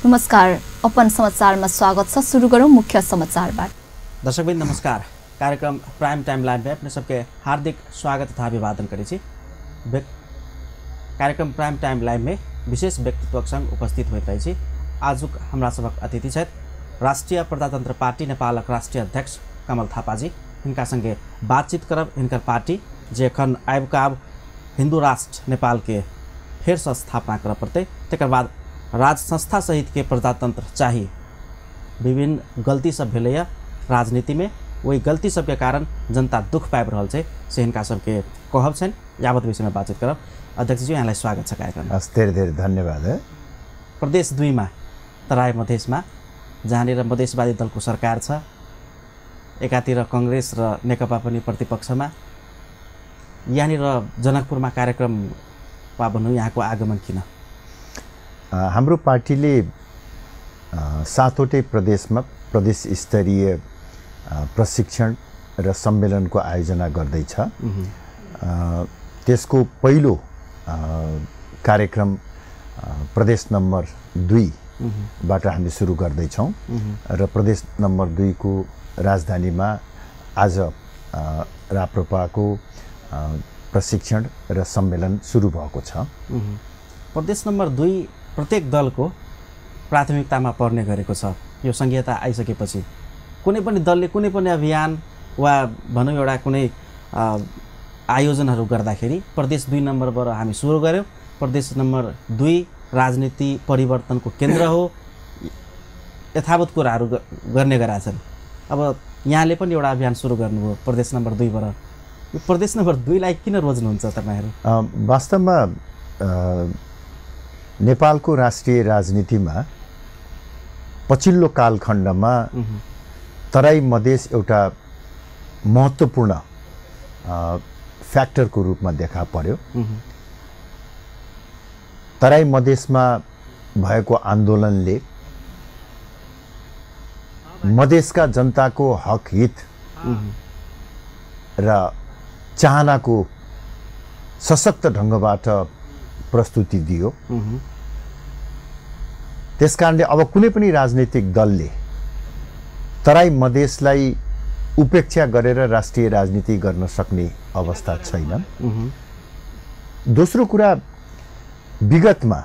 नमस्कार, अपन समाचारमा स्वागत छ। सुरु गरौँ मुख्य समाचारबाट। दर्शकबिन नमस्कार। कार्यक्रम प्राइम टाइम लाइव में अपने सबके हार्दिक स्वागत तथा अभिवादन करै छी। कार्यक्रम प्राइम टाइम लाइव में विशेष व्यक्तित्वसँग उपस्थित होइत रही छी। आजुक हमरा सबक अतिथि छथि राष्ट्रिय प्रजातन्त्र पार्टी नेपालक राष्ट्रिय अध्यक्ष कमल थापाजी। हिनका संगे बातचीत करब। हिनकर पार्टी जे एखन आबिकाब हिंदू राष्ट्र नेपाल के फेर से स्थापना करऽ पड़तै, तकर बाद राज संस्था सहित के प्रजातंत्र चाहिए। विभिन्न गलती सब भेलैया राजनीति में, वही गलती सब के कारण जनता दुख पाबि रहल छै से हिनका सबके कहब छन्। यावत विषय में बातचीत करब। अध्यक्ष जी, यहाँलाई स्वागत छ कार्यक्रममा। धेरै धेरै धन्यवाद। प्रदेश 2 में तराई मधेसमा जहाँनिर मधेसवादी दलको सरकार छ, एकातिर कांग्रेस र नेकपा पनि प्रतिपक्षमा, यहाँनिर जनकपुरमा कार्यक्रम वा भनौँ यहाँको आगमन किन? हाम्रो पार्टीले 7वटै प्रदेशमा प्रदेश स्तरीय प्रशिक्षण र सम्मेलनको आयोजना गर्दैछ। त्यसको पहिलो कार्यक्रम प्रदेश नम्बर 2 बाट हामी सुरु गर्दैछौँ र प्रदेश नम्बर 2 को राजधानीमा आज राप्रपाको प्रशिक्षण र सम्मेलन सुरु भएको छ। प्रदेश नम्बर 2 प्रत्येक दलको प्राथमिकतामा पर्ने गरेको छ। यो संहिता आइसकेपछि कुनै पनि दलले कुनै पनि अभियान वा भनौँ एउटा कुनै आयोजनहरू गर्दाखेरि प्रदेश 2 नम्बरबाट हामी सुरु गर्यौँ। प्रदेश नम्बर 2 राजनीति परिवर्तनको केन्द्र हो, यथावत कुराहरू गर्ने गरेका छन्। अब यहाँले पनि एउटा अभियान सुरु गर्नुभयो प्रदेश नम्बर 2 बाट। यो प्रदेश नम्बर 2 लाई किन रोज्नुहुन्छ तपाईहरु? वास्तवमा नेपालको राष्ट्रिय राजनीतिमा पछिल्लो कालखण्डमा तराई मधेस एउटा महत्त्वपूर्ण फ्याक्टरको रूपमा देखा पर्यो। तराई मधेसमा भएको आन्दोलनले मधेसका जनताको हक हित र चाहनाको सशक्त ढंगबाट प्रस्तुति दियो। त्यसकारणले अब कुनै पनि राजनीतिक दलले तराई मधेसलाई उपेक्षा गरेर राष्ट्रिय राजनीति गर्न सक्ने अवस्था छैन। दोस्रो कुरा, विगतमा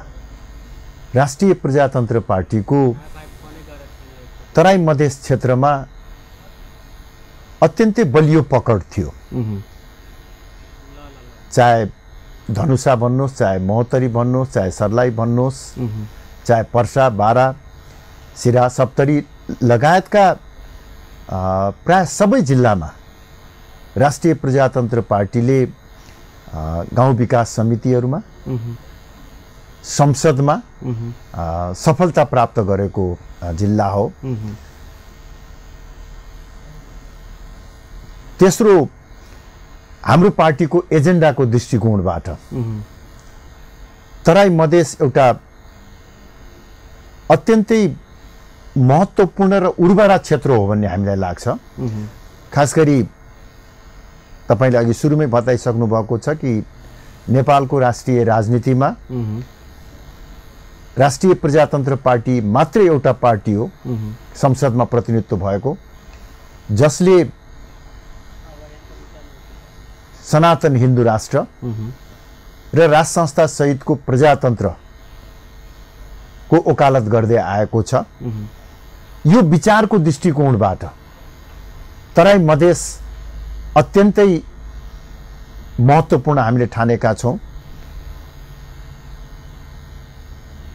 राष्ट्रिय प्रजातन्त्र पार्टीको तराई मधेस क्षेत्रमा अत्यन्तै बलियो पकड थियो। चाहे धनुषा भन्नुहोस्, चाहे महोत्तरी भन्नुहोस्, चाहे सर्लाही भन्नुहोस्, चाहे पर्सा, बारा, सिरा, सप्तरी लगायतका प्राय सबै जिल्लामा राष्ट्रिय प्रजातन्त्र पार्टीले गाउँ विकास समितिहरूमा, संसदमा सफलता प्राप्त गरेको जिल्ला हो। तेस्रो, हाम्रो पार्टीको एजेन्डाको दृष्टिकोणबाट तराई मधेस एउटा अत्यन्तै महत्त्वपूर्ण र उर्वरा क्षेत्र हो भन्ने हामीलाई लाग्छ। खास गरी तपाईले अघि सुरुमै बताइसक्नु भएको छ कि नेपालको राष्ट्रिय राजनीतिमा राष्ट्रिय प्रजातन्त्र पार्टी मात्रै एउटा पार्टी हो संसदमा प्रतिनिधित्व भएको, जसले सनातन हिन्दू राष्ट्र र राज संस्था सहितको प्रजातन्त्र को ओकालत गर्दै आएको छ। यो विचारको दृष्टिकोणबाट तराई मधेस अत्यन्तै महत्त्वपूर्ण हामीले ठानेका छौं।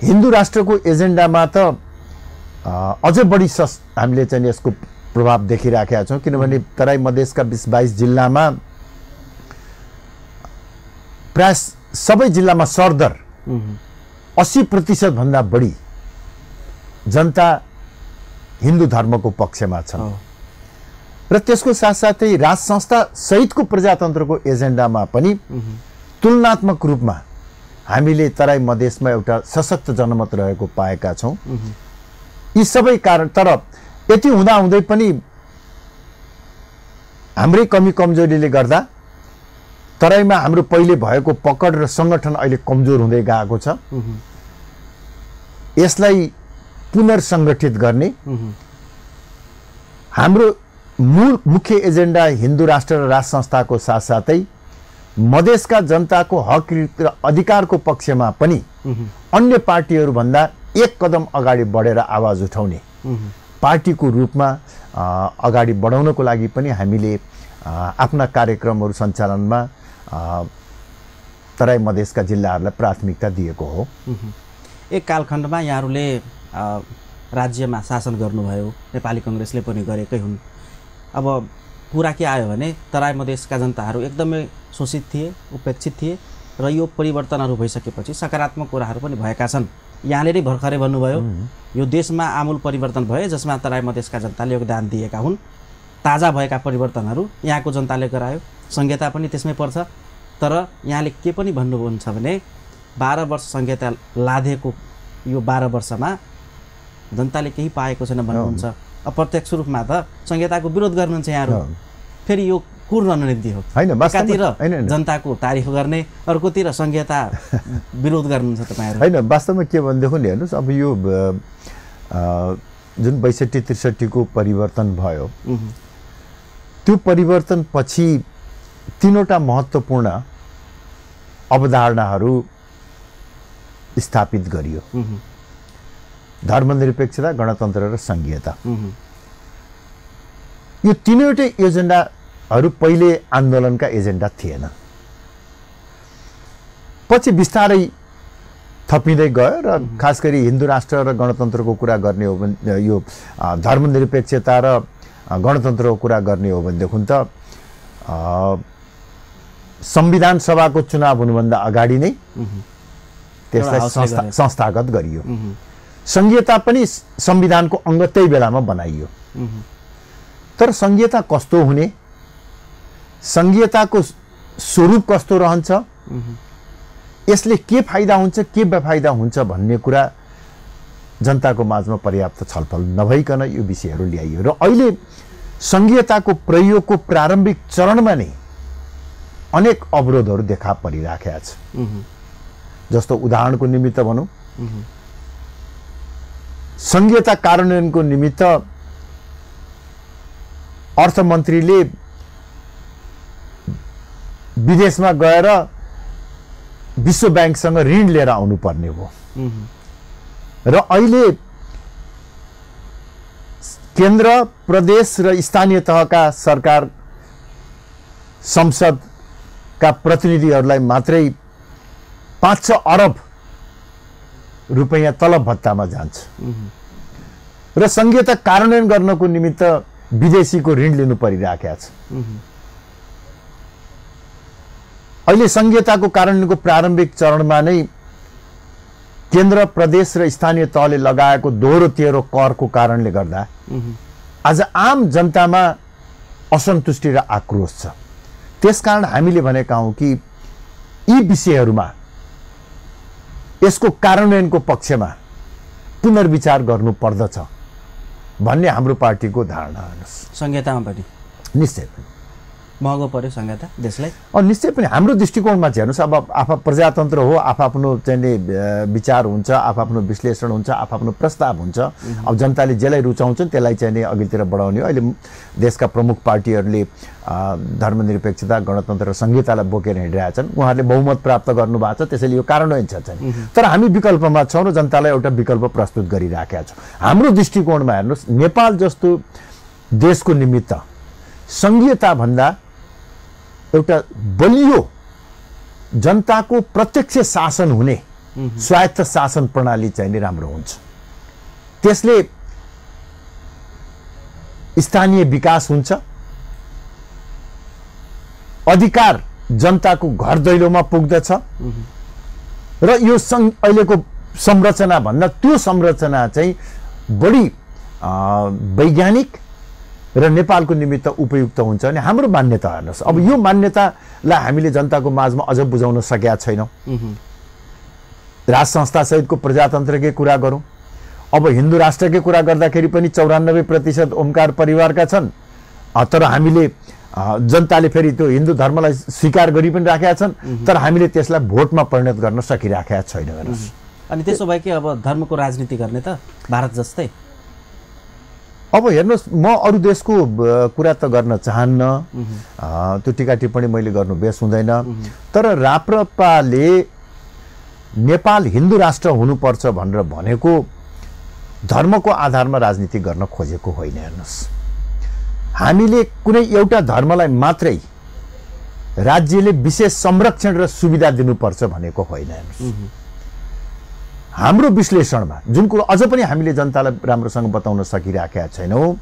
हिन्दू राष्ट्रको एजेन्डामा त अझै बढी हामीले चाहिँ यसको प्रभाव देखिराखेका छौं, किनभने तराई मधेसका 20-22 जिल्लामा प्राय सबै जिल्लामा सरदर 80% भन्दा बढी जनता हिन्दू धर्मको पक्षमा छन् र त्यसको साथसाथै राज संस्था सहितको प्रजातन्त्रको एजेन्डामा पनि तुलनात्मक रूपमा हामीले तराई मधेसमा एउटा सशक्त जनमत रहेको पाएका छौं। यी सबै कारण, तर यति हुँदाहुँदै पनि हाम्रै कमी कमजोरीले गर्दा तराईमा हाम्रो पहिले भएको पकड र संगठन अहिले कमजोर हुँदै गएको छ। यसलाई पुनर्सङ्गठित गर्ने हाम्रो मुख्य एजेन्डा हिन्दू राष्ट्र र राष्ट्र संस्थाको साथसाथै मधेसका जनताको हक र अधिकारको पक्षमा पनि अन्य पार्टीहरूभन्दा एक कदम अगाडि बढेर आवाज उठाउने पार्टीको रूपमा अगाडि बढाउनको लागि पनि हामीले आफ्ना कार्यक्रमहरू सञ्चालनमा तराई मधेसका जिल्लाहरूलाई प्राथमिकता दिएको हो। एक कालखण्डमा यहाँहरूले राज्यमा शासन गर्नुभयो, नेपाली कांग्रेसले पनि गरेकै हुन्। अब कुरा के आयो भने तराई मधेसका जनताहरू एकदमै शोषित थिए, उपेक्षित थिए र यो परिवर्तनहरू भइसकेपछि सकारात्मक कुराहरू पनि भएका छन्। यहाँले नै भर्खरै भन्नुभयो यो देशमा आमूल परिवर्तन भए जसमा तराई मधेसका जनताले योगदान दिएका हुन्। ताजा भएका परिवर्तनहरू यहाँको जनताले गरायो, संहिता पनि त्यसमै पर्छ। तर यहाँले के पनि भन्नुहुन्छ भने 12 वर्ष संहिता लादेको यो 12 वर्षमा जनताले केही पाएको छैन भन्नुहुन्छ। अप्रत्यक्ष रूपमा त संहिताको विरोध गर्नुहुन्छ यहाँहरू। फेरि यो कुन रणनीति हो? एकातिर जनताको तारिफ गर्ने, अर्कोतिर संहिता विरोध गर्नुहुन्छ तपाईहरु। हैन, वास्तवमा के भन्देखि नि हेर्नुस्, अब यो जुन 62-63 को परिवर्तन भयो, त्यो परिवर्तन पछि तीनवटा महत्त्वपूर्ण अवधारणाहरू स्थापित गरियो। धर्मनिरपेक्षता, गणतन्त्र र संघीयता। यो तीनवटै एजेन्डाहरू पहिले आन्दोलनका एजेन्डा थिएन। पछि बिस्तारै थपिँदै गयो र खास गरी हिन्दू राष्ट्र र गणतन्त्रको कुरा गर्ने हो भने, यो धर्मनिरपेक्षता र गणतन्त्रको कुरा गर्ने हो भनेदेखि त संविधान सभाको चुनाव हुनुभन्दा अगाडि नै त्यसलाई संस्थागत गरियो। संघीयता पनि संविधानको अङ्ग त्यही बेलामा बनाइयो। तर संघीयता कस्तो हुने, संघीयताको स्वरूप कस्तो रहन्छ, यसले के फाइदा हुन्छ के बेफाइदा हुन्छ भन्ने कुरा जनताको माझमा पर्याप्त छलफल नभइकन यो विषयहरू ल्याइयो र अहिले संघीयताको प्रयोगको प्रारम्भिक चरणमा नै अनेक अवरोधहरू देखा परिराखेका छ। जस्तो उदाहरणको निमित्त भनौँ, संघीयता कार्यान्वयनको निमित्त अर्थमन्त्रीले विदेशमा गएर विश्व बैंकसँग ऋण लिएर आउनुपर्ने हो र अहिले केन्द्र, प्रदेश र स्थानीय तहका सरकार संसदका प्रतिनिधिहरूलाई मात्रै 5-6 अरब रुपैयाँ तलब भत्तामा जान्छ र संघीयता कार्यान्वयन गर्नको निमित्त विदेशीको ऋण लिनु परिराखेको छ। अहिले संघीयताको कार्यान्वयनको प्रारम्भिक चरणमा नै केन्द्र, प्रदेश र स्थानीय तहले लगाएको दोहोरो तेह्रो करको कारणले गर्दा आज आम जनतामा असन्तुष्टि र आक्रोश छ। त्यसकारण हामीले भनेका हौं कि यी विषयहरूमा यसको कार्यान्वयनको पक्षमा पुनर्विचार गर्नु पर्दछ भन्ने हाम्रो पार्टीको धारणा हो। संहितामा पनि निश्चय पनि महँगो पर्यो संहिता देशलाई। निश्चय पनि हाम्रो दृष्टिकोणमा चाहिँ हेर्नुहोस्, अब आफा प्रजातन्त्र हो, आफआफ्नो चाहिँ विचार हुन्छ, आफआफ्नो विश्लेषण हुन्छ, आफआफ्नो प्रस्ताव हुन्छ। अब जनताले जेलाई रुचाउँछन् त्यसलाई चाहिँ अघितिर बढाउने हो। अहिले देशका प्रमुख पार्टीहरूले धर्मनिरपेक्षता, गणतन्त्र र संहितालाई बोकेर हिँडिरहेछन्। उहाँहरूले बहुमत प्राप्त गर्नुभएको छ, त्यसैले यो कार्यान्वयन छ चाहिँ। तर हामी विकल्पमा छौँ र जनतालाई एउटा विकल्प प्रस्तुत गरिराखेका छौँ। हाम्रो दृष्टिकोणमा हेर्नुहोस्, नेपाल जस्तो देशको निमित्त संघीयता भन्दा एउटा बलियो जनताको प्रत्यक्ष शासन हुने स्वायत्त शासन प्रणाली चाहिँ नि राम्रो हुन्छ। त्यसले स्थानीय विकास हुन्छ, अधिकार जनताको घर दैलोमा पुग्दछ र यो अहिलेको संरचना भन्दा त्यो संरचना चाहिँ बढी वैज्ञानिक र नेपालको निमित्त उपयुक्त हुन्छ अनि हाम्रो मान्यता हेर्नुहोस्। अब यो मान्यतालाई हामीले जनताको माझमा अझ बुझाउन सकेका छैनौँ। राज संस्था सहितको प्रजातन्त्रकै कुरा गरौँ, अब हिन्दू राष्ट्रकै कुरा गर्दाखेरि पनि 94% ओमकार परिवारका छन्। तर हामीले जनताले फेरि त्यो हिन्दू धर्मलाई स्वीकार गरी पनि राखेका छन्, तर हामीले त्यसलाई भोटमा परिणत गर्न सकिराखेका छैन। हेर्नुहोस्, अनि त्यसो भए के अब धर्मको राजनीति गर्ने त भारत जस्तै? अब हेर्नुहोस्, म अरू देशको कुरा त गर्न चाहन्न, त्यो टिका टिप्पणी मैले गर्नु बेस हुँदैन, तर राप्रपाले नेपाल हिन्दू राष्ट्र हुनुपर्छ भनेर भनेको धर्मको आधारमा राजनीति गर्न खोजेको होइन। हेर्नुहोस्, हामीले कुनै एउटा धर्मलाई मात्रै राज्यले विशेष संरक्षण र सुविधा दिनुपर्छ भनेको होइन। हेर्नुहोस्, हाम्रो विश्लेषणमा जुन कुरो अझ पनि हामीले जनतालाई राम्रोसँग बताउन सकिराखेका छैनौँ,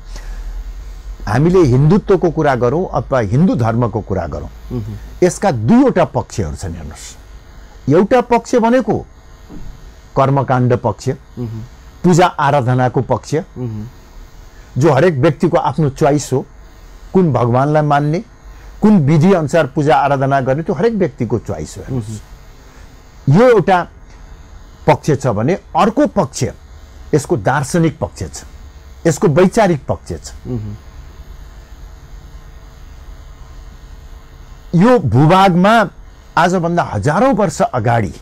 हामीले हिन्दुत्वको कुरा गरौँ अथवा हिन्दू धर्मको कुरा गरौँ, यसका दुईवटा पक्षहरू छन्। हेर्नुहोस्, एउटा पक्ष भनेको कर्मकाण्ड पक्ष, पूजा आराधनाको पक्ष, जो हरेक व्यक्तिको आफ्नो चोइस हो, कुन भगवानलाई मान्ने, कुन विधि अनुसार पूजा आराधना गर्ने, त्यो हरेक व्यक्तिको चोइस हो। यो एउटा पक्ष छ भने अर्को पक्ष यसको दार्शनिक पक्ष छ, यसको वैचारिक पक्ष छ। यो भूभागमा आजभन्दा हजारौं वर्ष अगाडि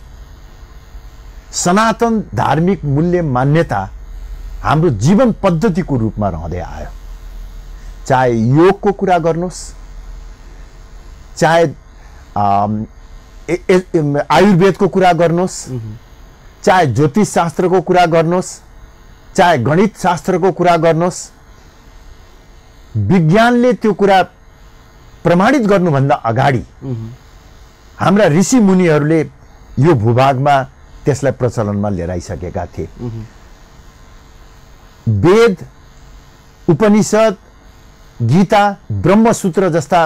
सनातन धार्मिक मूल्य मान्यता हाम्रो जीवन पद्धतिको रूपमा रहँदै आयो। चाहे योगको कुरा गर्नुहोस्, चाहे आयुर्वेदको कुरा गर्नुहोस्, चाहे ज्योतिष शास्त्रको कुरा गर्नुहोस्, चाहे गणित शास्त्रको कुरा गर्नुहोस्, विज्ञानले त्यो कुरा प्रमाणित गर्नुभन्दा अगाडि हाम्रा ऋषि मुनिहरूले यो भूभागमा त्यसलाई प्रचलनमा लिएर आइसकेका थिए। वेद, उपनिषद, गीता, ब्रह्मसूत्र जस्ता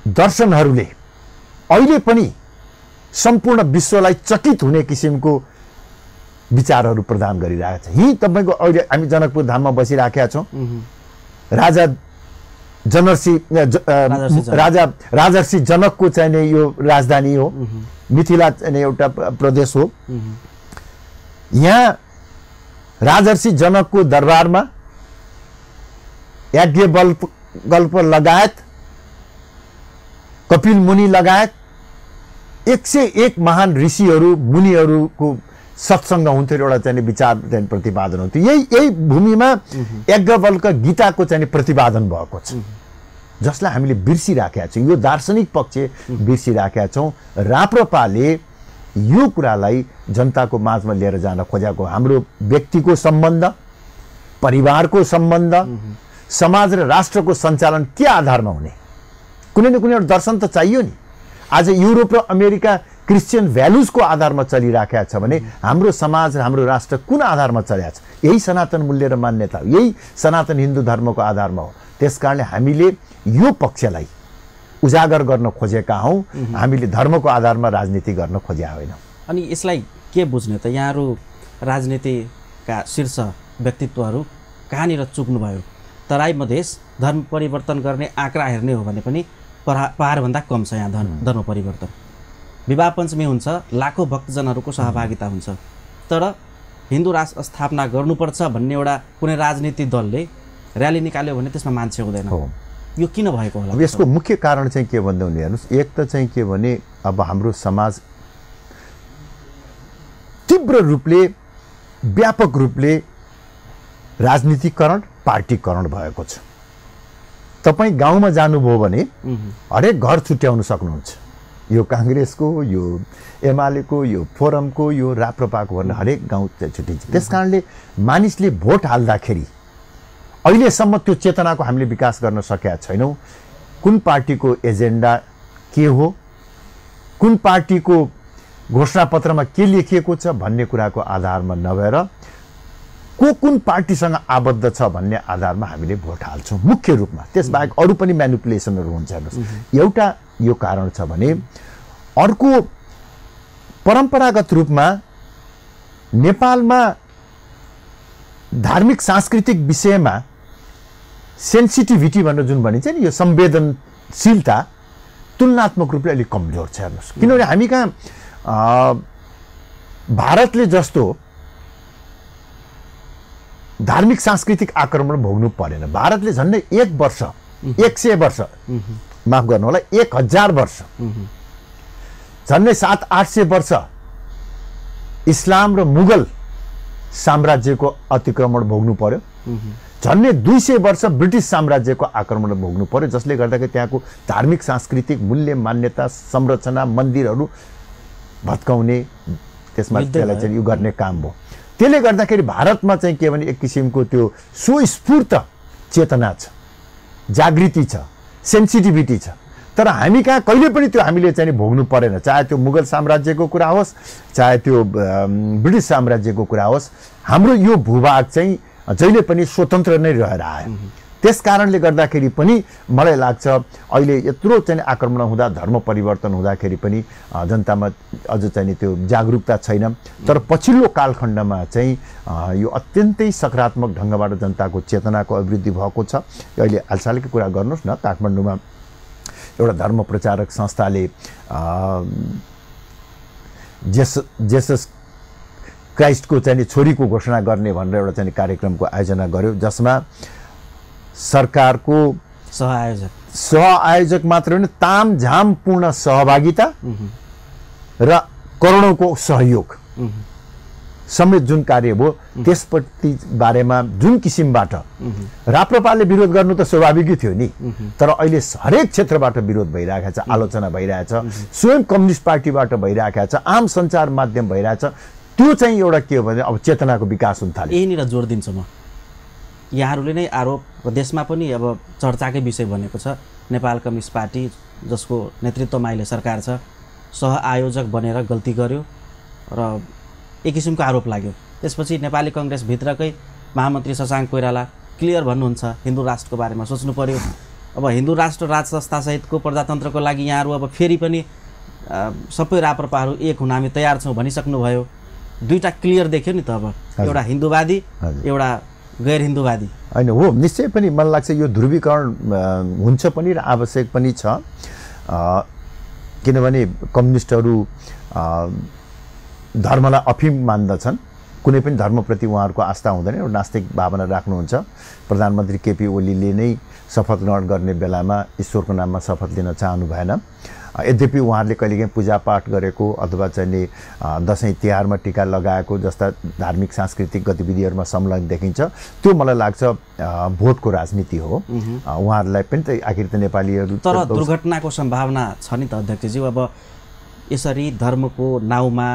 दर्शनहरूले अहिले पनि सम्पूर्ण विश्वलाई चकित हुने किसिमको विचारहरू प्रदान गरिरहेका छ। यही तपाईको अहिले हामी जनकपुर धाममा बसिराखेका छौँ। राजा राजर्षि जनकको चाहिँ नि यो राजधानी हो, मिथिला चाहिँ एउटा प्रदेश हो। यहाँ राजर्षि जनकको दरबारमा याज्ञवल्क्य लगायत, कपिल मुनि लगायत 101 महान ऋषिहरू मुनिहरूको सत्सङ्ग हुन्थ्यो, एउटा चाहिँ विचार चाहिँ प्रतिपादन हुन्थ्यो। यही भूमिमा याज्ञवल्क्य गीताको चाहिँ प्रतिपादन भएको छ, जसलाई हामीले बिर्सिराखेका छौँ। यो दार्शनिक पक्ष बिर्सिराखेका छौँ। राप्रपाले यो कुरालाई जनताको माझमा लिएर जान खोजेको। हाम्रो व्यक्तिको सम्बन्ध, परिवारको सम्बन्ध, समाज र राष्ट्रको सञ्चालन के आधारमा हुने, कुनै न कुनै एउटा दर्शन त चाहियो नि। आज युरोप र अमेरिका क्रिस्चियन भ्यालुजको आधारमा चलिराखेका छ भने हाम्रो समाज र हाम्रो राष्ट्र कुन आधारमा चलेको छ? यही सनातन मूल्य र मान्यता हो, यही सनातन हिन्दू धर्मको आधारमा हो। त्यसकारणले हामीले यो पक्षलाई उजागर गर्न खोजेका हौँ, हामीले धर्मको आधारमा राजनीति गर्न खोजेका होइनौँ। अनि यसलाई के बुझ्ने त? यहाँहरू राजनीतिका शीर्ष व्यक्तित्वहरू कहाँनिर चुक्नुभयो? तराई मधेस धर्म परिवर्तन गर्ने आँकडा हेर्ने हो भने पनि पहाडभन्दा कम छ यहाँ धर्म परिवर्तन। विवाह पञ्चमी हुन्छ, लाखौँ भक्तजनहरूको सहभागिता हुन्छ, तर हिन्दू राष्ट्र स्थापना गर्नुपर्छ भन्ने एउटा कुनै राजनीतिक दलले र्याली निकाल्यो भने त्यसमा मान्छे हुँदैन। यो किन भएको होला? अब यसको मुख्य कारण चाहिँ के भन्दै हुने हेर्नुहोस्, एक त चाहिँ के भने अब हाम्रो समाज तीव्र रूपले, व्यापक रूपले राजनीतिकरण, पार्टीकरण भएको छ। तपाईँ गाउँमा जानुभयो भने हरेक घर छुट्याउन सक्नुहुन्छ। यो काङ्ग्रेसको, यो एमालेको, यो फोरमको, यो राप्रपाको भन्ने हरेक गाउँ छुट्टिन्छ। त्यस कारणले मानिसले भोट हाल्दाखेरि अहिलेसम्म त्यो चेतनाको हामीले विकास गर्न सकेका छैनौँ। कुन पार्टीको एजेन्डा के हो, कुन पार्टीको घोषणापत्रमा के लेखिएको छ भन्ने कुराको आधारमा नभएर को कुन पार्टीसँग आबद्ध छ भन्ने आधारमा हामीले भोट हाल्छौँ मुख्य रूपमा। त्यसबाहेक अरू पनि म्यानिपुलेसनहरू हुन्छ। हेर्नुहोस्, एउटा यो कारण छ भने अर्को परम्परागत रूपमा नेपालमा धार्मिक सांस्कृतिक विषयमा सेन्सिटिभिटी भनेर जुन भनिन्छ नि, यो संवेदनशीलता तुलनात्मक रूपले अलिक कमजोर छ। हेर्नुहोस्, किनभने हामी कहाँ भारतले जस्तो धार्मिक सांस्कृतिक आक्रमण भोग्नु परेन। भारतले झन्डै 1 वर्ष, 100 वर्ष, माफ गर्नु होला, 1000 वर्ष, झन्डै 700-800 वर्ष इस्लाम र मुगल साम्राज्यको अतिक्रमण भोग्नु पर्यो, झन्डै 200 वर्ष ब्रिटिस साम्राज्यको आक्रमण भोग्नु पर्यो, जसले गर्दाखेरि त्यहाँको धार्मिक सांस्कृतिक मूल्य मान्यता संरचना मन्दिरहरू भत्काउने त्यसमा त्यसलाई चाहिँ यो गर्ने काम भयो। त्यसले गर्दाखेरि भारतमा चाहिँ के भने एक किसिमको त्यो स्वस्फूर्त चेतना छ, जागृति छ, सेन्सिटिभिटी छ, तर हामी कहाँ कहिले पनि त्यो हामीले चाहिँ भोग्नु परेन। चाहे त्यो मुगल साम्राज्यको कुरा होस्, चाहे त्यो ब्रिटिस साम्राज्यको कुरा होस्, हाम्रो यो भूभाग चाहिँ जहिले पनि स्वतन्त्र नै रहेर आयो। त्यस कारणले गर्दाखेरि पनि मलाई लाग्छ अहिले यत्रो चाहिँ आक्रमण हुँदा, धर्म परिवर्तन हुँदाखेरि पनि जनतामा अझ चाहिँ त्यो जागरुकता छैन। तर पछिल्लो कालखण्डमा चाहिँ यो अत्यन्तै सकारात्मक ढङ्गबाट जनताको चेतनाको अभिवृद्धि भएको छ। अहिले हालसालकै कुरा गर्नुहोस् न, काठमाडौँमा एउटा धर्म प्रचारक संस्थाले जेसस क्राइस्टको चाहिँ छोरीको घोषणा गर्ने भनेर एउटा चाहिँ कार्यक्रमको आयोजना गर्यो, जसमा सरकारको सहआयोजक मात्र होइन, तामझामपूर्ण सहभागिता र करोडौँको सहयोग समेत जुन कार्य भयो, त्यसप्रति बारेमा जुन किसिमबाट राप्रपाले विरोध गर्नु त स्वाभाविकै थियो नि, तर अहिले हरेक क्षेत्रबाट विरोध भइरहेको छ, आलोचना भइरहेछ, स्वयं कम्युनिस्ट पार्टीबाट भइरहेको छ, आम सञ्चार माध्यम भइरहेछ। त्यो चाहिँ एउटा के हो भने अब चेतनाको विकास हुन थाल्यो। यहीँनिर जोड दिन्छु म, यहाँहरूले नै आरोप देशमा पनि अब चर्चाकै विषय बनेको छ। नेपाल कम्युनिस्ट पार्टी जसको नेतृत्वमा अहिले सरकार छ, सहआयोजक बनेर गल्ती गर्यो र एक किसिमको आरोप लाग्यो। त्यसपछि नेपाली कङ्ग्रेसभित्रकै महामन्त्री शशाङ्क कोइराला क्लियर भन्नुहुन्छ हिन्दू राष्ट्रको बारेमा सोच्नु पर्यो। अब हिन्दू राष्ट्र राज संस्थासहितको प्रजातन्त्रको लागि यहाँहरू अब फेरि पनि सबै राप्रपाहरू एक हुन हामी तयार छौँ भनिसक्नुभयो। दुईवटा क्लियर देख्यो नि त, अब एउटा हिन्दूवादी एउटा गैर हिन्दूवादी होइन हो। निश्चय पनि मलाई लाग्छ यो ध्रुवीकरण हुन्छ पनि र आवश्यक पनि छ, किनभने कम्युनिस्टहरू धर्मलाई अफिम मान्दछन्, कुनै पनि धर्मप्रति उहाँहरूको आस्था हुँदैन, एउटा नास्तिक भावना राख्नुहुन्छ। प्रधानमन्त्री केपी ओलीले नै शपथ ग्रहण गर्ने बेलामा ईश्वरको नाममा शपथ लिन चाहनु भएन। यद्यपि उहाँहरूले कहिलेकाहीँ पूजापाठ गरेको अथवा चाहिँ दसैँ तिहारमा टिका लगाएको जस्ता धार्मिक सांस्कृतिक गतिविधिहरूमा संलग्न देखिन्छ। त्यो मलाई लाग्छ भोटको राजनीति हो। उहाँहरूलाई पनि त आखिर त नेपालीहरू तर दुर्घटनाको सम्भावना छ नि त अध्यक्षज्यू। अब यसरी धर्मको नाउँमा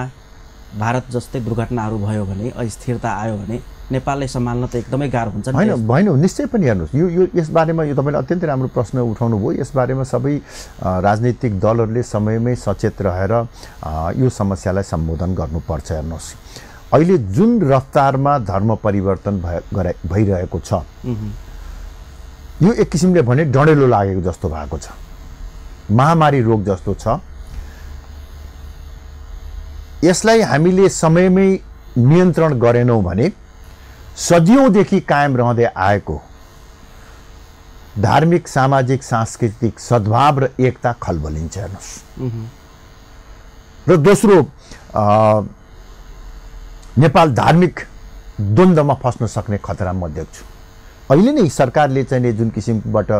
भारत जस्तै दुर्घटनाहरू भयो भने, अस्थिरता आयो भने नेपाललाई सम्हाल्न त एकदमै गाह्रो हुन्छ नि। होइन निश्चय पनि हेर्नुहोस्, यो यसबारेमा यो तपाईँले अत्यन्तै राम्रो प्रश्न उठाउनु भयो। यसबारेमा सबै राजनीतिक दलहरूले समयमै सचेत रहेर यो समस्यालाई सम्बोधन गर्नुपर्छ। हेर्नुहोस्, अहिले जुन रफ्तारमा धर्म परिवर्तन भइरहेको छ, यो एक किसिमले भने डढेलो लागेको जस्तो भएको छ, महामारी रोग जस्तो छ। यसलाई हामीले समयमै नियन्त्रण गरेनौँ भने सदियौँदेखि कायम रहँदै आएको धार्मिक सामाजिक सांस्कृतिक सद्भाव र एकता खलबलिन्छ। हेर्नुहोस्, र दोस्रो नेपाल धार्मिक द्वन्द्वमा फस्न सक्ने खतरा म देख्छु। अहिले नै सरकारले चाहिँ जुन किसिमबाट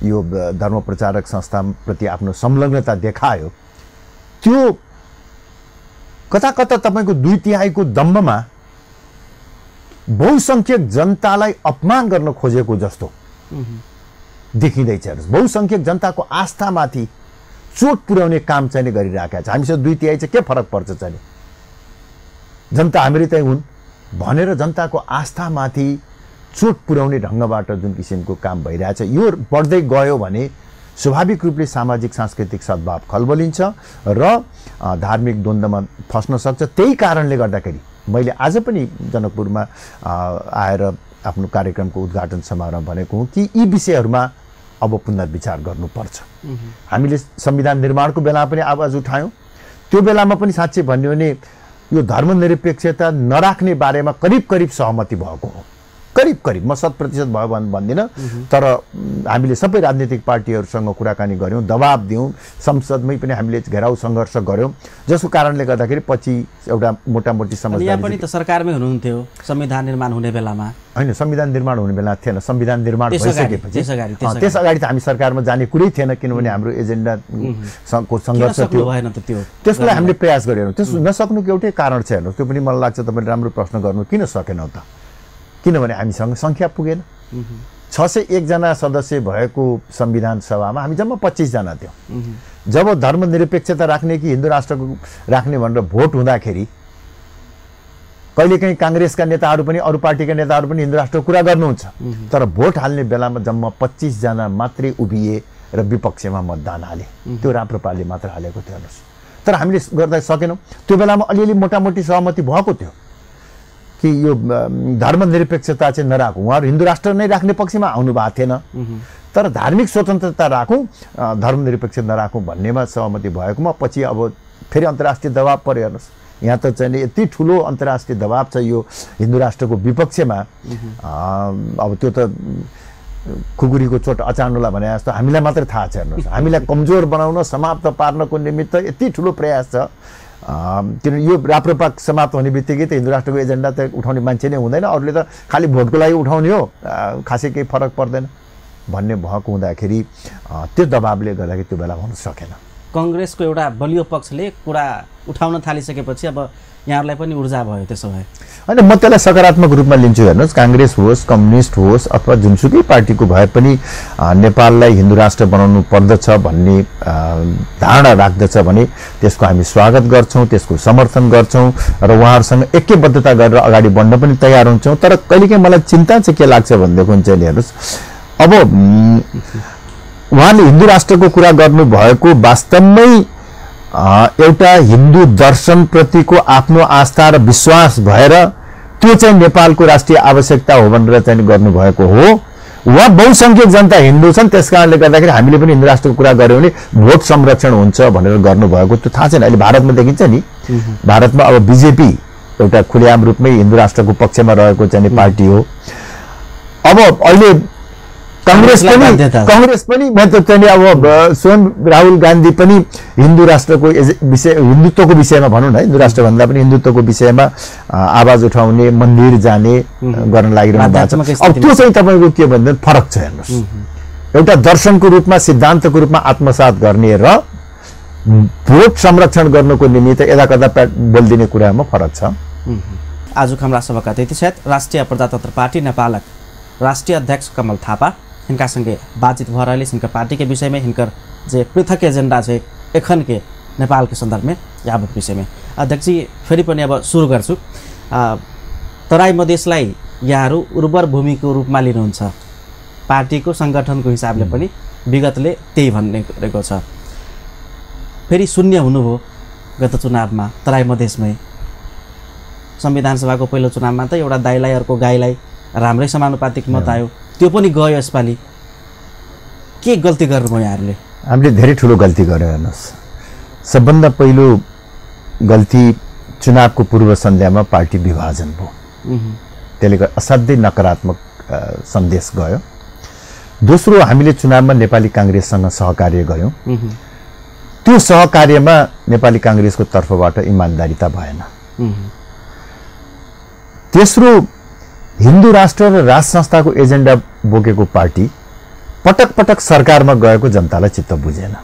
यो धर्म प्रचारक संस्थाप्रति आफ्नो संलग्नता देखायो, त्यो कता कता तपाईँको 2/3 दम्बमा बहुसंख्यक जनतालाई अपमान गर्न खोजेको जस्तो देखिँदैछ। बहुसंख्यक जनताको आस्थामाथि चोट पुर्याउने काम चाहिँ गरिरहेका छ। हामीसँग 2/3 चाहिँ के फरक पर्छ चाहिँ, जनता हामीहरू चाहिँ हुन् भनेर जनताको आस्थामाथि चोट पुर्याउने ढङ्गबाट जुन किसिमको काम भइरहेछ, यो बढ्दै गयो भने स्वाभाविक रूपले सामाजिक सांस्कृतिक सद्भाव खलबलिन्छ र धार्मिक द्वन्द्वमा फस्न सक्छ। त्यही कारणले गर्दाखेरि मैले आज पनि जनकपुरमा आएर आफ्नो कार्यक्रमको उद्घाटन समारोह भनेको हुँ कि यी विषयहरूमा अब पुनर्विचार गर्नुपर्छ। हामीले संविधान निर्माणको बेलामा पनि आवाज उठायौँ, त्यो बेलामा पनि साँच्चै भन्यो भने यो धर्मनिरपेक्षता नराख्ने बारेमा करिब करिब सहमति भएको हो, करिब करिब म 100% भयो भन्दिनँ, तर हामीले सबै राजनीतिक पार्टीहरूसँग कुराकानी गऱ्यौँ, दबाब दियौँ, संसदमै पनि हामीले घेराउ सङ्घर्ष गऱ्यौँ, जसको कारणले गर्दाखेरि पछि एउटा मोटामोटी समझदारी। यहाँ पनि त सरकारमै हुनुहुन्थ्यो संविधान निर्माण हुने बेलामा। होइन, संविधान निर्माण हुने बेला थिएन, संविधान निर्माण भइसकेपछि त्यस अगाडि त हामी सरकारमा जाने कुरै थिएन, किनभने हाम्रो एजेन्डाको सङ्घर्ष थियो। त्यसको लागि हामीले प्रयास गरेनौँ। त्यस नसक्नुको एउटै कारण छ, हेर्नुहोस्, त्यो पनि मलाई लाग्छ तपाईँले राम्रो प्रश्न गर्नु, किन सकेनौँ त? किनभने हामीसँग सङ्ख्या पुगेन। 601 जना सदस्य भएको संविधान सभामा हामी जम्मा 25 जना थियौँ। जब धर्मनिरपेक्षता राख्ने कि हिन्दू राष्ट्रको राख्ने भनेर भोट हुँदाखेरि कहिलेकाहीँ काङ्ग्रेसका नेताहरू पनि अरू पार्टीका नेताहरू पनि हिन्दू राष्ट्रको कुरा गर्नुहुन्छ, तर भोट हाल्ने बेलामा जम्मा 25 जना मात्रै उभिए र विपक्षमा मतदान हाले। त्यो राप्रपाले मात्र हालेको थियो, हेर्नुहोस्। तर हामीले गर्दा सकेनौँ। त्यो बेलामा अलिअलि मोटामोटी सहमति भएको थियो कि यो धर्मनिरपेक्षता चाहिँ नराखौँ। उहाँहरू हिन्दू राष्ट्र नै राख्ने पक्षमा आउनु भएको थिएन, तर धार्मिक स्वतन्त्रता राखौँ, धर्मनिरपेक्ष नराखौँ भन्नेमा सहमति भएकोमा पछि अब फेरि अन्तर्राष्ट्रिय दबाब पर्यो। हेर्नुहोस्, यहाँ त चाहिँ यति ठुलो अन्तर्राष्ट्रिय दबाब छ यो हिन्दू राष्ट्रको विपक्षमा। अब त्यो त खुकुरीको चोट अचार्नुलाई भने जस्तो हामीलाई मात्रै थाहा छ। हेर्नुहोस्, हामीलाई कमजोर बनाउन, समाप्त पार्नको निमित्त यति ठुलो प्रयास छ। किनभने यो राप्रपा समाप्त हुने बित्तिकै त हिन्दू राष्ट्रको एजेन्डा त उठाउने मान्छे नै हुँदैन, अरूले त खालि भोटको लागि उठाउने हो, खासै केही फरक पर्दैन भन्ने भएको हुँदाखेरि त्यो दबाबले गर्दाखेरि त्यो बेला हुन सकेन। कङ्ग्रेसको एउटा बलियो पक्षले कुरा उठाउन थालिसकेपछि अब यहाँहरूलाई पनि ऊर्जा भयो त्यसो भए? होइन, म त्यसलाई सकारात्मक रूपमा लिन्छु। हेर्नुहोस्, काङ्ग्रेस होस्, कम्युनिस्ट होस् अथवा जुनसुकै पार्टीको भए पनि नेपाललाई हिन्दू राष्ट्र बनाउनु पर्दछ भन्ने धारणा राख्दछ भने त्यसको हामी स्वागत गर्छौँ, त्यसको समर्थन गर्छौँ र उहाँहरूसँग ऐक्यबद्धता गरेर अगाडि बढ्न पनि तयार हुन्छौँ। तर कहिलेकाहीँ मलाई चिन्ता चाहिँ के लाग्छ भनेदेखि चाहिँ हेर्नुहोस्, अब उहाँले हिन्दू राष्ट्रको कुरा गर्नुभएको वास्तवमै एउटा हिन्दू दर्शनप्रतिको आफ्नो आस्था र विश्वास भएर त्यो चाहिँ नेपालको राष्ट्रिय आवश्यकता हो भनेर चाहिँ गर्नुभएको हो, वा बहुसङ्ख्यक जनता हिन्दू छन् त्यस कारणले गर्दाखेरि हामीले पनि हिन्दू राष्ट्रको कुरा गऱ्यौँ भने भोट संरक्षण हुन्छ भनेर गर्नुभएको त्यो थाहा छैन। अहिले भारतमा देखिन्छ नि, भारतमा अब बिजेपी एउटा खुलेआम रूपमै हिन्दू राष्ट्रको पक्षमा रहेको चाहिँ पार्टी हो। अब अहिले कांग्रेस पनि मतलब अब स्वयं राहुल गांधी पनि हिन्दू राष्ट्रको विषय हिन्दुत्वको विषयमा भनौं न हिन्दू राष्ट्र भन्दा पनि हिन्दुत्वको विषयमा आवाज उठाउने मन्दिर जाने गर्न लागिरहनु भएको छ। अब त्यो चाहिँ तपाईको के भन्दा फरक छ हेर्नुस्, एउटा दर्शनको रूपमा सिद्धान्तको रूपमा आत्मसात गर्ने र भोट संरक्षण गर्नको निमित्त यदाकदा बोल्दिने कुरामा फरक छ। आजको हाम्रा सभाका अतिथि सायद राष्ट्रिय प्रजातन्त्र पार्टी नेपालक राष्ट्रिय अध्यक्ष कमल थापा हिनका संगे बातचीत भएर हिनका पार्टी के विषय में हिनकर जे पृथक एजेंडा है एखन के नेपाल के संदर्भ में यावत विषय में अध्यक्ष जी फेरि पनि अब सुरु गर्छु। तराई मधेसलाई यहाँहरू उर्वर भूमिको रूपमा लिनुहुन्छ, पार्टीको संगठनको हिसाबले पनि विगतले त्यही भन्ने गरेको छ। फेरि शून्य हुनुभयो गत चुनावमा तराई मधेसमै, संविधान सभाको पहिलो चुनावमा त एउटा दाइलाई अर्को गाईलाई राम्रै समानुपातिक मत आयो, त्यो पनि गयो। यसपालि के गल्ती गर्नुभयो यहाँहरूले? हामीले धेरै ठुलो गल्ती गर्यो हेर्नुस्। सबभन्दा पहिलो गल्ती चुनावको पूर्व सन्ध्यामा पार्टी विभाजन भयो, त्यसले गर्दा असाध्यै नकारात्मक सन्देश गयो। दोस्रो हामीले चुनावमा नेपाली कांग्रेससँग सहकार्य गर्यौं, त्यो सहकार्यमा नेपाली कांग्रेसको तर्फबाट इमानदारीता भएन। तेस्रो हिन्दू राष्ट्र र राज संस्थाको एजेन्डा बोकेको पार्टी पटक पटक सरकारमा गएको जनतालाई चित्त बुझेन।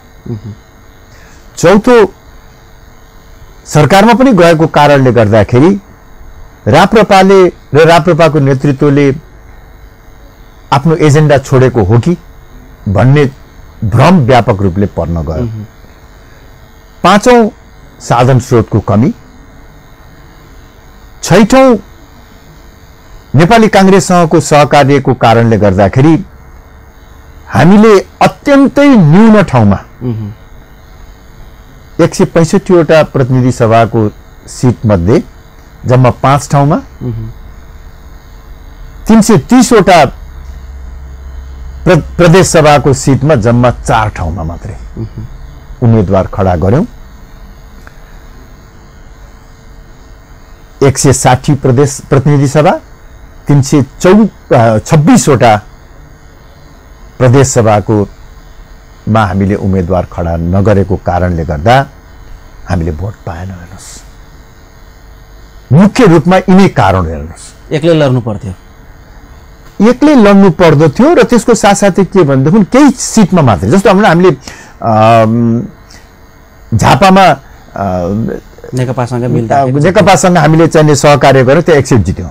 चौथो सरकारमा पनि गएको कारणले गर्दाखेरि राप्रपाले र राप्रपाको नेतृत्वले आफ्नो एजेन्डा छोडेको हो कि भन्ने भ्रम व्यापक रूपले पर्न गयो। पाँचौं साधन स्रोतको कमी। छैठौं नेपाली कांग्रेससँगको सहकार्यको कारणले गर्दाखेरि हामीले अत्यन्तै न्यून ठाउँमा 165 वटा प्रतिनिधि सभाको सीट मध्ये जम्मा 5 ठाउँमा 330 वटा प्रदेश सभाको सीटमा जम्मा 4 ठाउँमा मात्रै उम्मेदवार खडा गर्यौं। 160 प्रदेश प्रतिनिधि सभा 326 वटा प्रदेश सभाको मा हामीले उम्मेदवार खडा नगरेको कारणले गर्दा हामीले भोट पाएन। हेर्नुस्, मुख्य रूपमा यिनै कारण हेर्नुस्। एक्लै लड्नु पर्थ्यो, एक्लै लड्नु पर्दथ्यो र त्यसको साथसाथै के भनेदेखि केही सिटमा मात्रै, जस्तो हामीले झापामा नेकपासँग हामीले चाहिँ सहकार्य गरेर त्यो 1 सिट जित्यौँ।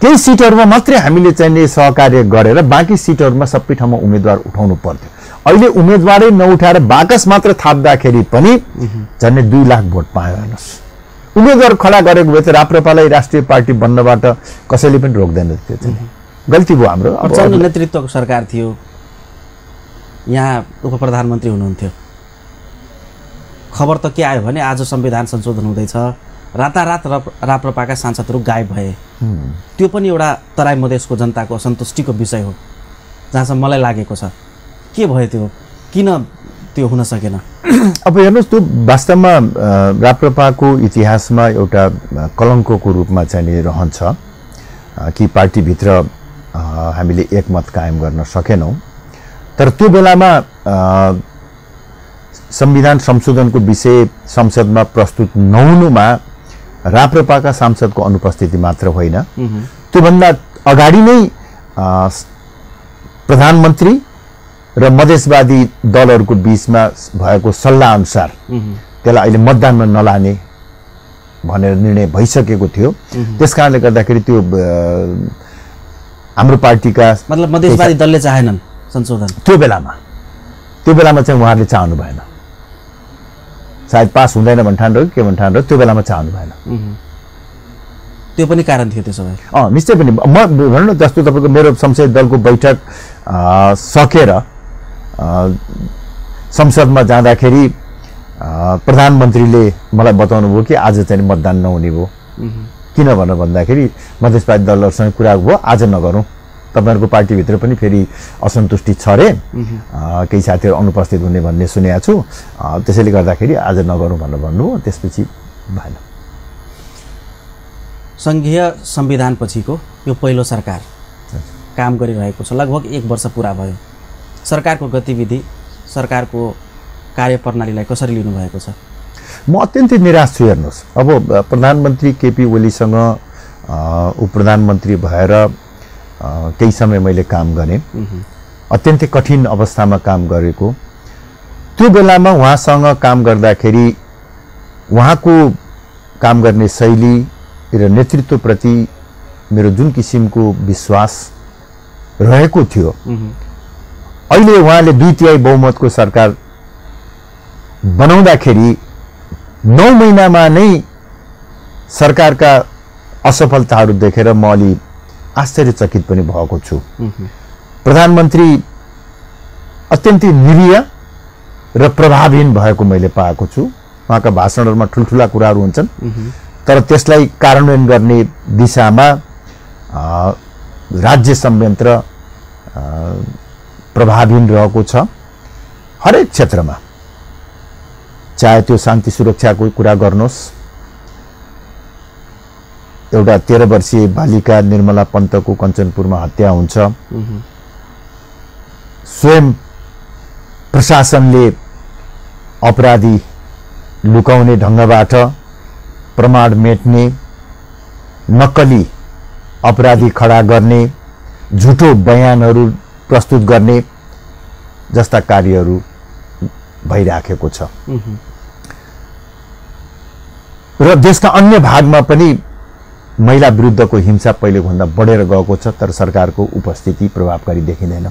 केही सिटहरूमा मात्रै हामीले चाहिँ सहकार्य गरेर बाँकी सिटहरूमा सबै ठाउँमा उम्मेदवार उठाउनु पर्थ्यो। अहिले उम्मेदवारै नउठाएर बाकस मात्र थाप्दाखेरि पनि झन्डै 2 लाख भोट पायो। हेर्नुहोस्, उम्मेदवार खडा गरेको भए त राप्रपालाई राष्ट्रिय पार्टी बन्नबाट कसैले पनि रोक्दैन थियो। गल्ती भयो हाम्रो। प्रचण्ड नेतृत्वको सरकार थियो, यहाँ उप प्रधानमन्त्री हुनुहुन्थ्यो। खबर त के आयो भने आज संविधान संशोधन हुँदैछ, रातारात राप्रपाका सांसदहरू गायब भए। त्यो पनि एउटा तराई मधेसको जनताको असन्तुष्टिको विषय हो, जहाँसम्म मलाई लागेको छ। के भयो त्यो, किन त्यो हुन सकेन? अब हेर्नुहोस्, त्यो वास्तवमा राप्रपाको इतिहासमा एउटा कलङ्कको रूपमा चाहिँ रहन्छ कि पार्टीभित्र हामीले एकमत कायम गर्न सकेनौँ। तर त्यो बेलामा संविधान संशोधनको विषय संसदमा प्रस्तुत नहुनुमा राप्रपाका सांसदको अनुपस्थिति मात्र होइन, त्योभन्दा अगाडि नै प्रधानमन्त्री र मधेसवादी दलहरूको बीचमा भएको सल्लाह अनुसार त्यसलाई अहिले मतदानमा नलाने भनेर निर्णय भइसकेको थियो। त्यसकारणले गर्दाखेरि त्यो हाम्रो पार्टीका मतलब मधेसवादी दलले चाहेनन् संशोधन। त्यो बेलामा चाहिँ उहाँहरूले चाहनु भएन, सायद पास हुँदैन भन्ठान रह्यो के भन्ठान रह्यो, त्यो बेलामा चाहनु भएन। त्यो पनि कारण थियो त्यसो भए? निश्चय पनि। म भनौँ न, जस्तो तपाईँको मेरो संसदीय दलको बैठक सकेर संसदमा जाँदाखेरि प्रधानमन्त्रीले मलाई बताउनु भयो कि आज चाहिँ मतदान नहुने भयो। किन भनेर भन्दाखेरि मधेसवादी दलहरूसँग कुरा भयो, आज नगरौँ, तपाईँहरूको पार्टीभित्र पनि फेरि असन्तुष्टि छ रे, केही साथीहरू अनुपस्थित हुने भन्ने सुनेको छु, त्यसैले गर्दाखेरि आज नगरौँ भनेर भन्नुभयो। त्यसपछि भएन। सङ्घीय संविधानपछिको यो पहिलो सरकार काम गरिरहेको छ, लगभग 1 वर्ष पुरा भयो। सरकारको गतिविधि, सरकारको कार्यप्रणालीलाई कसरी लिनुभएको छ? म अत्यन्तै निराश छु। हेर्नुहोस्, अब प्रधानमन्त्री केपी ओलीसँग उप प्रधानमन्त्री भएर केही समय मैले काम गरेँ, अत्यन्तै कठिन अवस्थामा काम गरेको। त्यो बेलामा उहाँसँग काम गर्दाखेरि उहाँको काम गर्ने शैली र नेतृत्वप्रति मेरो जुन किसिमको विश्वास रहेको थियो, अहिले उहाँले 2/3 बहुमतको सरकार बनाउँदाखेरि 9 महिनामा नै सरकारका असफलताहरू देखेर म अलि आश्चर्यचकित पनि भएको छु। प्रधानमन्त्री अत्यन्तै निरीह र प्रभावहीन भएको मैले पाएको छु। उहाँका भाषणहरूमा ठुल्ठुला कुराहरू हुन्छन्, तर त्यसलाई कार्यान्वयन गर्ने दिशामा राज्य संयन्त्र प्रभावहीन रहेको छ। हरेक क्षेत्रमा, चाहे त्यो शान्ति सुरक्षाको कुरा गर्नुहोस्, एउटा 13 वर्षीय बालिका निर्मला पन्तको कञ्चनपुरमा हत्या हुन्छ, स्वयं प्रशासनले अपराधी लुकाउने ढङ्गबाट प्रमाण मेट्ने, नक्कली अपराधी खडा गर्ने, झुटो बयानहरू प्रस्तुत गर्ने जस्ता कार्यहरू भइराखेको छ। र देशका अन्य भागमा पनि महिला विरुद्धको हिंसा पहिलेभन्दा बढेर गएको छ, तर सरकारको उपस्थिति प्रभावकारी देखिँदैन।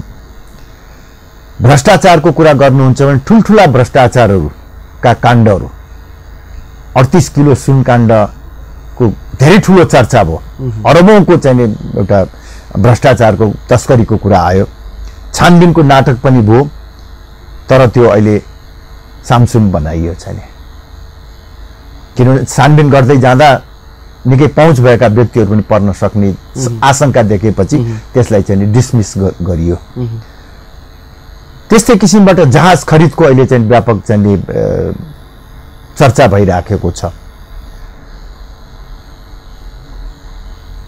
भ्रष्टाचारको कुरा गर्नुहुन्छ भने ठुल्ठुला भ्रष्टाचारहरूका काण्डहरू, 38 किलो सुनकाण्डको धेरै ठुलो चर्चा भयो, अरबौंको चाहिँ एउटा भ्रष्टाचारको तस्करीको कुरा आयो, छानबिनको नाटक पनि भयो, तर त्यो अहिले सामसुम बनाइयो छैन। किनभने छानबिन गर्दै जाँदा निकै पहुँच भएका व्यक्तिहरू पनि पर्न सक्ने आशंका देखेपछि त्यसलाई चाहिँ डिसमिस गरियो। त्यस्तै किसिमबाट जहाज खरिदको अहिले चाहिँ व्यापक चाहिँ चर्चा भइराखेको छ।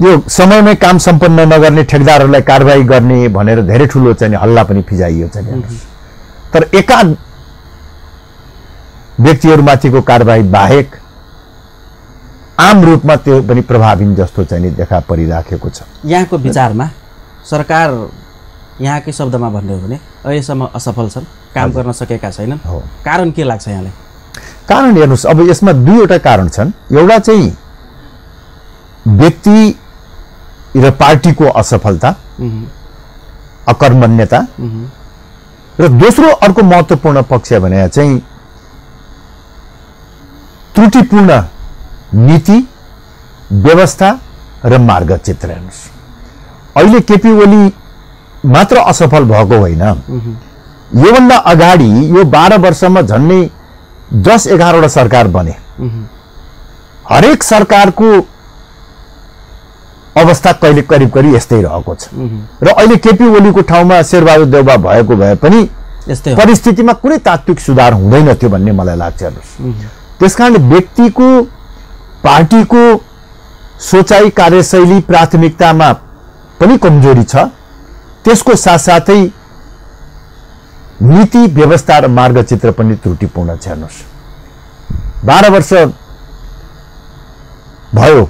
यो समयमै काम सम्पन्न नगर्ने ठेकदारहरूलाई कारबाही गर्ने भनेर धेरै ठुलो चाहिँ हल्ला पनि फिजाइयो चाहिँ। तर एकाध व्यक्तिहरूमाथिको कारबाही बाहेक आम रूपमा त्यो पनि प्रभावहीन जस्तो चाहिँ देखा परिराखेको छ। यहाँको विचारमा सरकार यहाँकै शब्दमा भन्ने हो भने अहिलेसम्म असफल छन्, काम गर्न सकेका छैनन्, कारण के लाग्छ यहाँलाई? कारण हेर्नुहोस्, अब यसमा दुईवटा कारण छन्। एउटा चाहिँ व्यक्ति र पार्टीको असफलता, अकर्मण्यता, र दोस्रो अर्को महत्त्वपूर्ण पक्ष भने चाहिँ त्रुटिपूर्ण नीति, व्यवस्था र मार्गचित्र। हेर्नुहोस्, अहिले केपी ओली मात्र असफल भएको होइन, योभन्दा अगाडि यो 12 वर्षमा झन्डै 10-11वटा सरकार बने। हरेक सरकारको अवस्था कहिले करिब यस्तै रहेको छ र अहिले केपी ओलीको ठाउँमा शेरबहादुर देउबा भएको भए पनि परिस्थितिमा कुनै तात्विक सुधार हुँदैन थियो भन्ने मलाई लाग्छ। त्यसकारणले व्यक्तिको, पार्टीको सोचाइ, कार्यशैली, प्राथमिकतामा पनि कमजोरी छ। त्यसको साथसाथै नीति, व्यवस्था र मार्गचित्र पनि त्रुटिपूर्ण छ। हेर्नुहोस्, 12 वर्ष भयो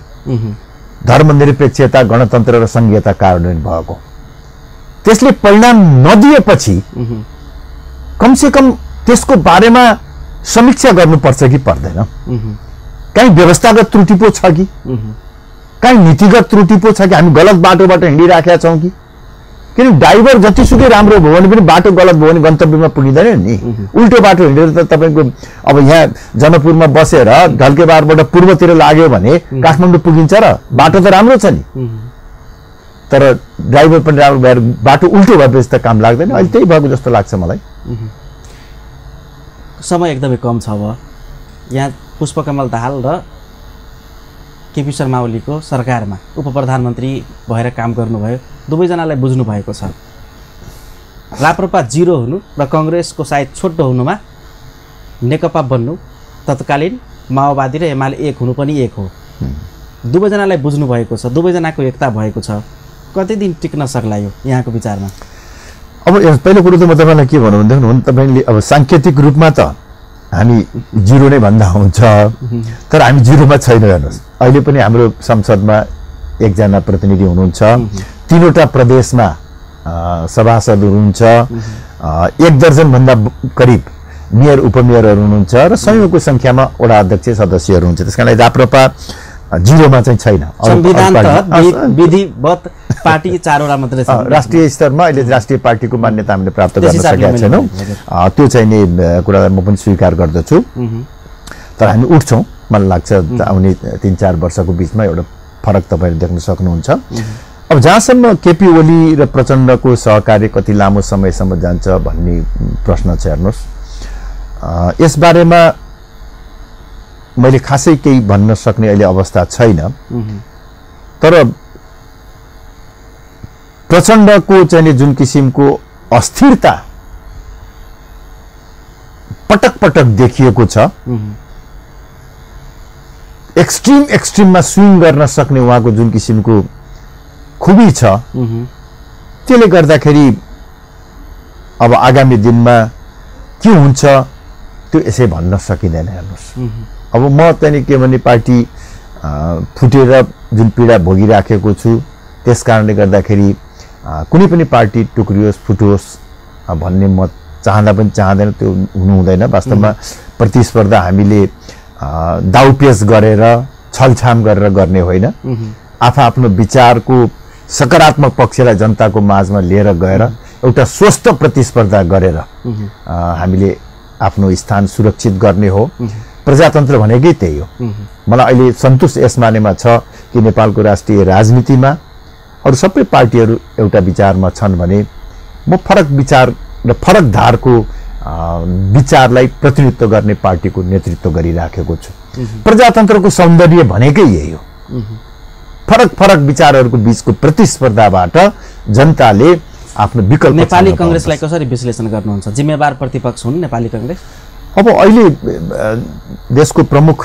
धर्मनिरपेक्षता, गणतन्त्र र संघीयता कार्यान्वयन भएको। त्यसले परिणाम नदिएपछि कमसेकम त्यसको बारेमा समीक्षा गर्नुपर्छ कि पर्दैन? कहीँ व्यवस्थागत त्रुटि पो छ कि, कहीँ नीतिगत त्रुटि पो छ कि, हामी गलत बाटोबाट हिँडिराखेका छौँ कि? किन ड्राइभर जतिसुकै राम्रो भयो भने पनि बाटो गलत भयो भने गन्तव्यमा पुगिँदैन नि। उल्टो बाटो हिँडेर त तपाईँको अब यहाँ जनकपुरमा बसेर ढल्केबारबाट पूर्वतिर लाग्यो भने काठमाडौँ पुगिन्छ र बाटो त राम्रो छ नि, तर ड्राइभर पनि राम्रो भएर बाटो उल्टो भएपछि त काम लाग्दैन। अहिले त्यही भएको जस्तो लाग्छ मलाई। समय एकदमै कम छ। अब यहाँ पुष्पकमल दाहाल र केपी शर्मा ओलीको सरकारमा उप प्रधानमन्त्री भएर काम गर्नुभयो, दुवैजनालाई बुझ्नु भएको छ। राप्रपा 0 हुनु र कङ्ग्रेसको सायद छोटो हुनुमा नेकपा बन्नु, तत्कालीन माओवादी र एमाले एक हुनु पनि एक हो। दुवैजनालाई बुझ्नु भएको छ, दुवैजनाको एकता भएको छ। कति दिन टिक्न सक्ला यो यहाँको विचारमा? अब पहिलो कुरो त म तपाईँलाई के भनौँ भनेदेखि, तपाईँले अब साङ्केतिक रूपमा त हामी 0 नै भन्दा हुन्छ, तर हामी 0मा छैन। हेर्नुहोस्, अहिले पनि हाम्रो संसदमा एकजना प्रतिनिधि हुनुहुन्छ, 3वटा प्रदेशमा सभासद हुनुहुन्छ, 1 दर्जनभन्दा करिब मेयर, उपमेयरहरू हुनुहुन्छ र सयौंको संख्यामा वडा अध्यक्ष, सदस्यहरू हुनुहुन्छ। त्यसकारणले राप्रपा 0मा चाहिँ छैन। संविधान तहत विधिवत पार्टी 4वटा मात्रै छ। राष्ट्रिय स्तरमा अहिले राष्ट्रिय पार्टीको मान्यता हामीले प्राप्त गर्न सकेका छैनौँ। त्यो चाहिँ नि कुरा म पनि स्वीकार गर्दछु। तर हामी उठ्छौँ, मलाई लाग्छ आउने 3-4 वर्षको बिचमा एउटा फरक तपाईँले देख्न सक्नुहुन्छ। अब जहाँसम्म केपी ओली र प्रचण्डको सहकार्य कति लामो समयसम्म जान्छ भन्ने प्रश्न छ। हेर्नुहोस्, यसबारेमा मैले खासै केही भन्न सक्ने अहिले अवस्था छैन। तर प्रचण्डको चाहिँ जुन किसिमको अस्थिरता पटक पटक देखिएको छ, एक्सट्रिममा स्विङ गर्न सक्ने उहाँको जुन किसिमको खुबी छ, त्यसले गर्दाखेरि अब आगामी दिनमा के हुन्छ त्यो यसै भन्न सकिँदैन। हेर्नुहोस्, अब म चाहिँ के भने पार्टी फुटेर जुन पीडा भोगिराखेको छु, त्यस कारणले गर्दाखेरि कुनै पनि पार्टी टुक्रियोस्, फुटोस् भन्ने म चाहँदा पनि चाहँदैन, त्यो हुनु हुँदैन। वास्तवमा प्रतिस्पर्धा हामीले दाउपेच गरेर छलछाम गरेर गर्ने होइन। आफ्नो विचारको सकारात्मक पक्षलाई जनताको माझमा लिएर गएर एउटा स्वस्थ प्रतिस्पर्धा गरेर हामीले आफ्नो स्थान सुरक्षित गर्ने हो। प्रजातन्त्र भनेकै त्यही हो। मलाई अहिले सन्तोष यस मानेमा छ कि नेपालको राष्ट्रिय राजनीतिमा अरू सबै पार्टीहरू एउटा विचारमा छन् भने म फरक विचार र फरक धारको विचारलाई प्रतिनिधित्व गर्ने पार्टीको नेतृत्व गरिराखेको छु। प्रजातन्त्रको सौन्दर्य भनेकै यही हो। फरक फरक विचारहरूको बीचको प्रतिस्पर्धाबाट जनताले आफ्नो विकल्प। नेपाली कांग्रेसलाई कसरी विश्लेषण गर्नुहुन्छ? जिम्मेवार प्रतिपक्ष हुन् नेपाली कांग्रेस? अब अहिले देशको प्रमुख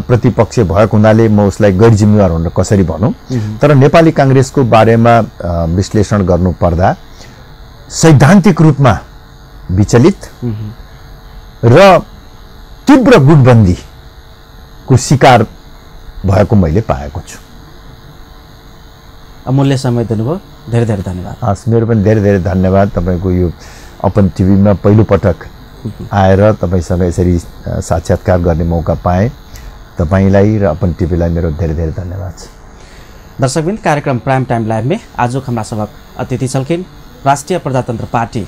प्रतिपक्ष भएको हुनाले म उसलाई गैर जिम्मेवार भनेर कसरी भनौँ, तर नेपाली काङ्ग्रेसको बारेमा विश्लेषण गर्नुपर्दा सैद्धान्तिक रूपमा विचलित र तीव्र गुटबन्दीको शिकार भएको मैले पाएको छु। अमूल्य समय दिनुभयो, धेरै धेरै धन्यवाद। हस्, मेरो पनि धेरै धेरै धन्यवाद। तपाईँको यो अपन टिभीमा पहिलोपटक आएर तपाईँसँग यसरी साक्षात्कार गर्ने मौका पाएँ। तपाईँलाई र अपन टिभीलाई मेरो धेरै धेरै धन्यवाद छ। दर्शकबिन, कार्यक्रम प्राइम टाइम लाइव में आज हमारा सबक अतिथि छलखिन राष्ट्रिय प्रजातन्त्र पार्टी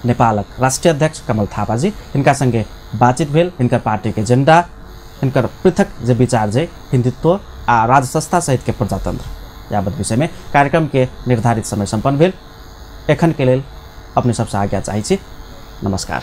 नेपालक राष्ट्रीय अध्यक्ष कमल थापा जी। इनका संगे बातचीत भेल, इनकर पार्टी के एजेंडा, इनकर पृथक जो विचार जे हिंदुत्व आ राज्य संस्था सहित के प्रजातंत्र यावत विषय में कार्यक्रम के निर्धारित समय संपन्न भेल। एखन के लेल अपने सबसे आज्ञा चाहिए। नमस्कार।